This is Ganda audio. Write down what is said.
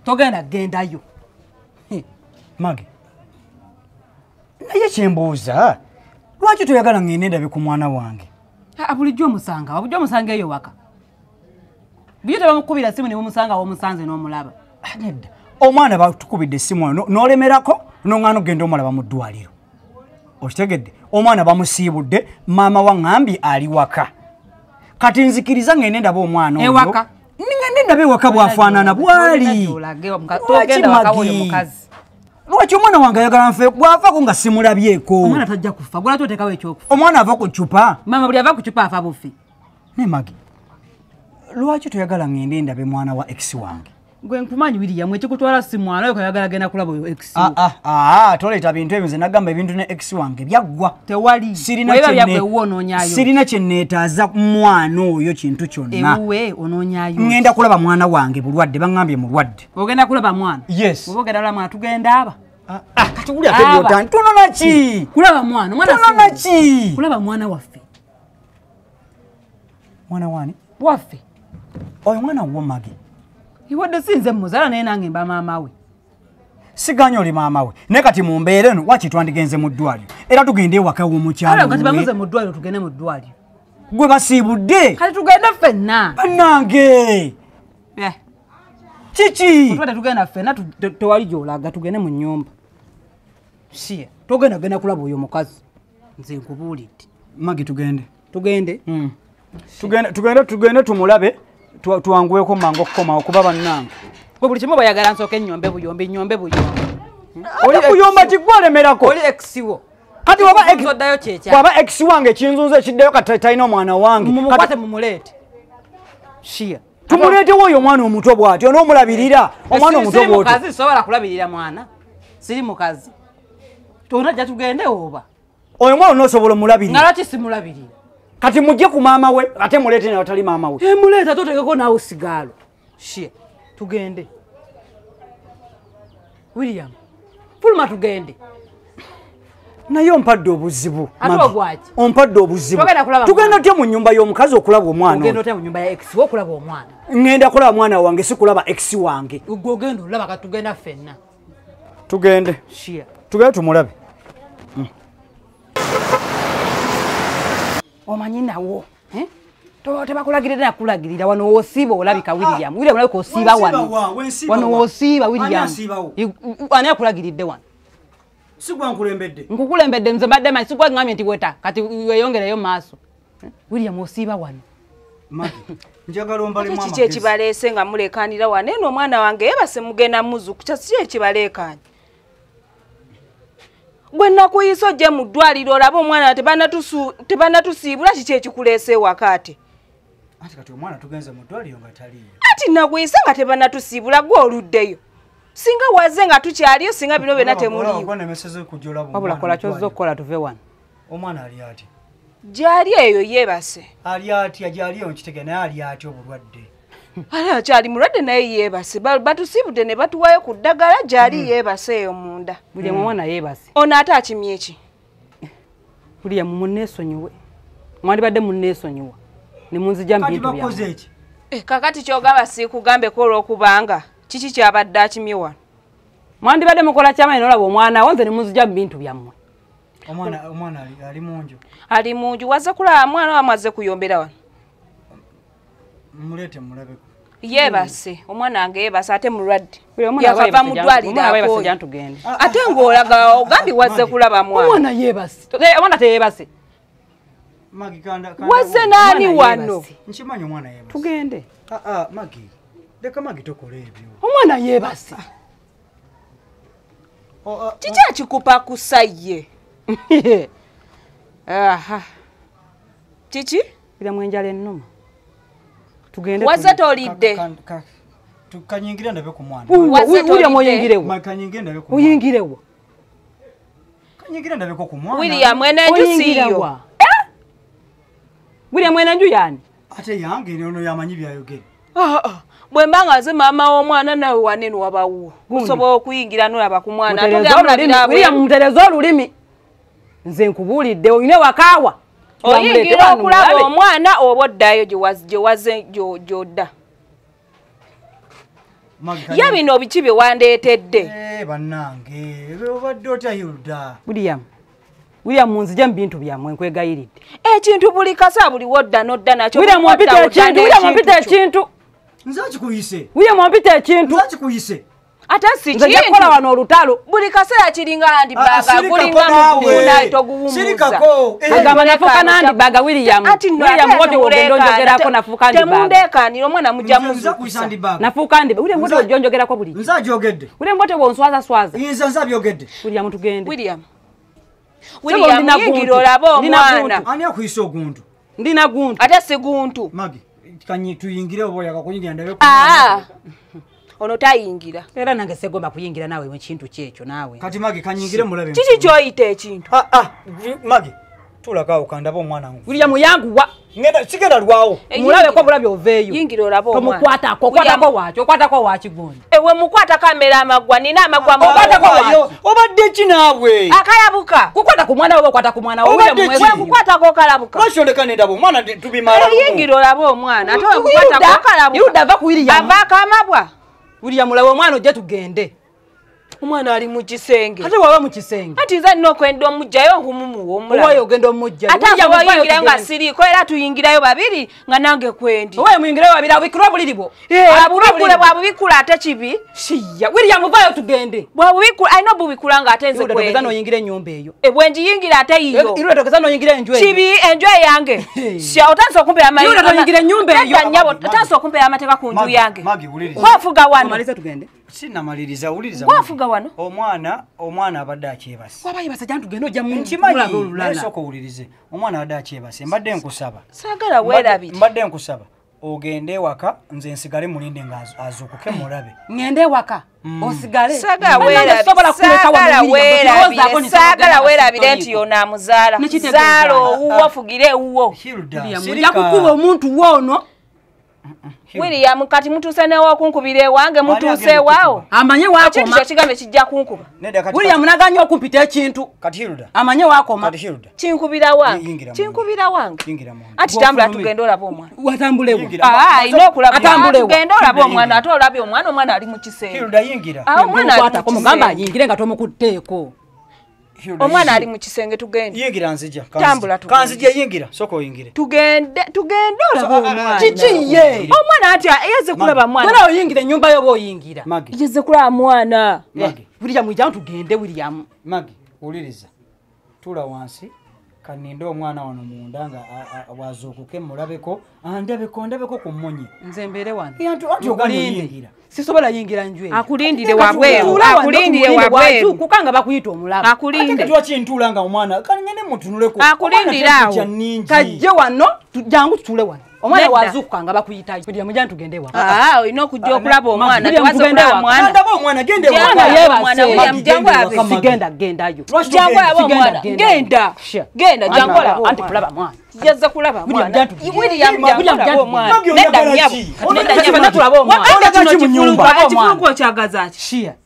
Togenda gendayo. Mage. Naye kyembuuza lwaki toyagala ngende ndabe ku mwana wange? Bulijjo omusanga, bulijjo omusanga eyo waka. Bulijjo tebamukubira simu ne mumusanga omusanze n'omulaba. Nedda. Omwana batukubidde essimu n'olemerako n'oŋŋaana okugenda omulaba mu ddwaliro. Okitegedde? Omwana bamusiibudde, maama wa ŋŋambye ali waka. Kati nzikiriza ngende ndabe omwana oyo. Ewaka? Ngende ndabe ewaka bw'afaanana bw'ali. Togenda waka w'oyo mukazi. Lwaki omwana wange ayagala nfe bw'avaako nga simulabyeko? Omwana tajja kufa, gwe lwaki oteekawo ekyokufa? Omwana ava ku ccupa. Maama buli ava ku ccupa afa bufi. Ne Magi, lwaki toyagala ngende ndabe mwana wa ex wange? Gwe nkumanyi William, ekikutwala si mwana oyo kayagala genda kulaba oyo ex. Toleeta bintu ebyo, nze nagamba ebintu ne ex wange byaggwa. Tewali. Sirina kye neetaaza mwana oyo kintu kyonna. Ewuwe onoonyaayo. Ngenda kulaba mwana wange bulwadde, baŋŋambye mulwadde. Ogenda kulaba mwana? Yes. Oba ogenda kulaba mwana tugenda aba? Kati wulira ate by'otandika. Tunona ki? Kulaba mwana, omwana Tunona ki? Kulaba mwana waffe. Mwana wani? Waffe. Oyo mwana wo Magi. Iwadde si nze mmuzaala naye nange mba maama we. Siganya oli maama we. Naye kati mu mbeera eno waki twandigenze mu ddwaliro. Era tugende ewaka w'omukyala. Kale kati bamuze mu ddwaliro tugende mu ddwaliro. Gwe basiibudde. Kati tugende ffenna. Bannange. Kiki? Tubadde tugenda ffenna tewali gy'olaga tugende mu nnyumba. Siya. Togenda genda kulaba oyo mukazi. Nze nkubuulidde. Magi tugende. Tugende? Tugende tumulabe. Tuwanguweko mangu okukomawo kuba bannange. Gwe buli kimu bayagala nsooke nnyombe buyombi, nnyombe buyombi. Oli kuyomba kigwalemerako. Oli ex wo. Kati waba ex wange ekinzunza ekiddayo kati talina omwana wange. Mumukwate mumuleete. Shia. Tumuleetewo oyo omwana omuto bw'atyo n'omulabirira. Omwana omuto bw'otyo. Siri mukazi sobola kulabirira mwana. Siri mukazi. Tonajja tugende oba. Oyo mwana onoosobola omulabirira. Nga lwaki simulabirira? Kati mujje ku maama we ate muleete naye atali maama we. Muleeta toteekeko naawe sigaalo. Shia. Tugende. William, fuluma tugende. Naye ompadde obuzibu. Ate ogwaki? Ompadde obuzibu. Tugenda otya mu nnyumba y'omukazi okulaba omwana? Ogenda otya mu nnyumba ya ex wo okulaba omwana? Ngenda kulaba mwana wange si kulaba ex wange. Gwe ogenda olaba kati tugenda ffenna. Tugende. Shia. Tugende tumulabe. Omanyi nawo, tebakulagirira nakulagirira wano wosiiba olabika William. William olabika osiiba wano. Wano wosiiba William. Ani akulagiridde wano? Sigwa nkulembedde. Nkukulembedde nze mbadde manyi sigwa ngambye nti weta kati weeyongereyo maaso. William osiiba wano. Magi, njagala ombalemu amagezi. Kiki ekibaleese nga muleekaanira wano? Eno omwana wange yeebase mugenda muzukuta, si ekibaleekaanye. Gwe nakuyisa ojje mu ddwaliro olabe omwana tebannatusiibula kiki ekikuleese ewaka ate? Anti kati omwana tugenze mu ddwaliro nga taliiyo. Anti nakuyisa nga tebannatusiibula gwe oluddeyo. Singa waze nga tukyaliyo singa bino byonna temuliiwo. Wabula kola ky'ozze okukola tuve wano. Omwana ali atya? Gy'ali eyo yeebase. Ali atya gy'ali eyo nkitegeera naye ali atya obulwadde? Ali akyali mulwadde naye yeebase. Batusiibudde ne batuwaayo ku ddagala gy'ali yeebase eyo munda. Buli omwana yeebase. Ono ate akimye ki? William munneesonyiwe. Mwandibadde munneesonyiwa. Ne munzija mu bintu byange. Kati bakoze ki? Kakati ky'ogamba siikugambeko olw'okubanga kiki kyabadde akimye wano? Mwandibadde mukola kyamaanyi n'olaba omwana wo nze ne munzija mu bintu byammwe. Omwana ali mu nju. Ali mu nju. Wazze kulaba mwana wa mwazze kuyombera wano? Muleete mulabeko. Yeebase, omwana wange yeebase ate mulwadde. Yakava mu ddwaliro akooye. Ate ng'olaga ogambye wazze kulaba mwana. Omwana yeebase. Omwana teyeebase. Magi kanda. Wazze n'ani wano? Nkimanyi omwana yeebase. Tugende. Magi, leka Magi tokola ebyo. Omwana yeebase. Kiki ekikupa kusa ye? Aha. Kiki? Biramu enjala ennuma. Tugende. Wazze tolidde. Kanyingire ndabe ku mwana. William oyingirewo. Kanyingire ndabe ku mwana. Oyingirewo. Kanyingire ndabeko ku mwana. William eno enju siyo. William eno enju yani? Ate yange ono yamanyi byayogera. Bwe mba nga nze maama w'omwana nawe wanene wabawuwo. Osobola okuyingira n'olaba ku mwana. William mutereze olulimi. Nze nkubuulidde olina wakaawa. Oyingira okulaba omwana oba oddayo gye waze gy'odda. Ya bino biki bye wandeetedde? Bannange, obadde otya Hilda? William. William nzija mu bintu byammwe nkwegayiridde. Ekintu buli kasa buli wodda n'odda nakyo. William ompita ekintu, William ompita ekintu. Nze akikuyise. William ompita ekintu. Nze akikuyise. Ate si Nze nja kukola wano olutalo. Buli kaseera kiringa handbag, gulinga muguna toguwummuza. Sirikako. Agamba nafuuka n'handbag William. William wote wogenda onjogerako nafuuka handbag. Temundeekaanira omwana mujja Nze akuyisa handbag. Nafuuka handbag. William wote ojonjogerako bulijjo. Nze agyogedde. William wote wonswaza swaza. Nze abyogedde. William tugende. William. William yingira olabe omwana. Ani akuyisa oguntu? Ndina guntu. Ate si guntu. Magi, kanyi tuyingire oba oyagala kuyingira ndabe ku mwana. Ono tayingira. Era nange segomba kuyingira naawe mu kintu kyekyo naawe. Kati Magi kanyingire mulabe. Kiki ky'oyita ekintu? Magi, tuulako kandaba omwana wange. William yanguwa. Ngenda sigenda lwawo. Mulabeko bulabi oveeyo. Yingira olabe omwana. Tomukwatako, okwatako waaki, okwatako waaki gundi. Ewe mukwatako amera amagwa, nina amagwa mu Okwatako waaki. Obadde ki naawe? Akalabuka. Kukwata ku mwana we okwata ku mwana we. William We kukwatako okalabuka. Lwaki oleka nendaba omwana tubimala lumu? Yingira olabe omwana. Ate we kukwatako okalabuka. Yuda ava ku William. Avaako amabwa. William lawe omwana ojje tugende. Omwana ali mu kisenge. Ate waba mu kisenge. Ati nze nina okwenda omugjayo nkumumuwa omulala. Owayo ogenda omugjayo. Ate oyingirayo nga siriiko era tuyingirayo babiri nga nange kwendi. Owayo muyingirayo babiri abikula obuliri bwo. Abubikule bwabubikula ate kibi. Shiya. William vaayo tugende. Bwabubikula alina obubikula nga ate nze kwendi. Togeza n'oyingira ennyumba eyo. Bwe ngiyingira ate yiyo. Irula togeza n'oyingira enju eyo. Kibi enju eyange. Shya otandise okumpeera amateeka. Irula toyingira ennyumba eyo. Nnyabo otandise okumpeera amateeka ku nju yange. Magi wuliriza. Gwafuga wano. Omalize tugende. Sinamaliriza wuliriza. Gwafuga wano. Omwana abadde akyebase. Waba yebase jantu tugende ojja nkimanyi. Naye sooka owulirize. Omwana abadde akyebase. Mbadde nkusaba. Saagala weerabire. Mbadde nkusaba. Ogende ewaka nze nsigale mulinde nga azuukuke mulabe. Ngende ewaka osigale. Saagala weerabire nti ono amuzaala. Zaala owuwo afugire ewuwo. Nja kukuba omuntu woono. William kati mutuuse n'ewokunkubira ewange mutuuse ewaawo. Amanye waakoma. Ekintu kyo kigambe kijja kunkuba. William naganye okumpita ekintu. Kati Hilda. Amanye waakoma. Kati Hilda. Kinkubira wange. Kinkubira wange. Ati tambula tugende olabe omwana. Watambulewa. Alina okulaba. Tugende olabe omwana ate olabe omwana omwana ali mu kisenge. Hilda yingira. Omwana ali mu kisenge. Mugamba ayingire nga tomukutteeko. Omwana ali mu kisenge tugende. Yingira nzija. Tambula tugende. Kanzija yingira. Sooka oyingire. Tugende olabe omwana. Kiki ye? Omwana ati yeze kulaba mwana. Mwana oyingira ennyumba yo bw'oyingira. Magi. Yeze kulaba mwana. Magi. William ijja tugende William. Magi wuliriza. Tuula wansi. Kaninde omwana wano munda nga bw'azuukuke mulabeko andabeko ku mmunye. Nze mbeere wano. Anti oganye oyingira. Sisobola yingira nju eyo. Akulindire wabweru. Akulindire wabweru. Wazuukuka nga bakuyita omulaba. Akulinde. Ate lwaki ntuula nga omwana kangende mutunuleko. Akulindire awo. Kajje wano jangu tutuule wano. Omwana wazuukuka nga bakuyitayo. William ujja tugende waka. Olina okujja okulaba omwana. Tewaze okulaba mwana. Ndaba omwana genda ewaka. Omwana William jangu alabe. Sigenda gendayo. Jangu alabe omwana. Genda. Genda jangu alabe. Anti kulaba mwana. Yazza kulaba mwana. William jangu alabe omwana. Nedda nnyabo. Nedda nnyabo. Tulaba omwana. Wakati kino kifulukwa okyagaza ki? Shia.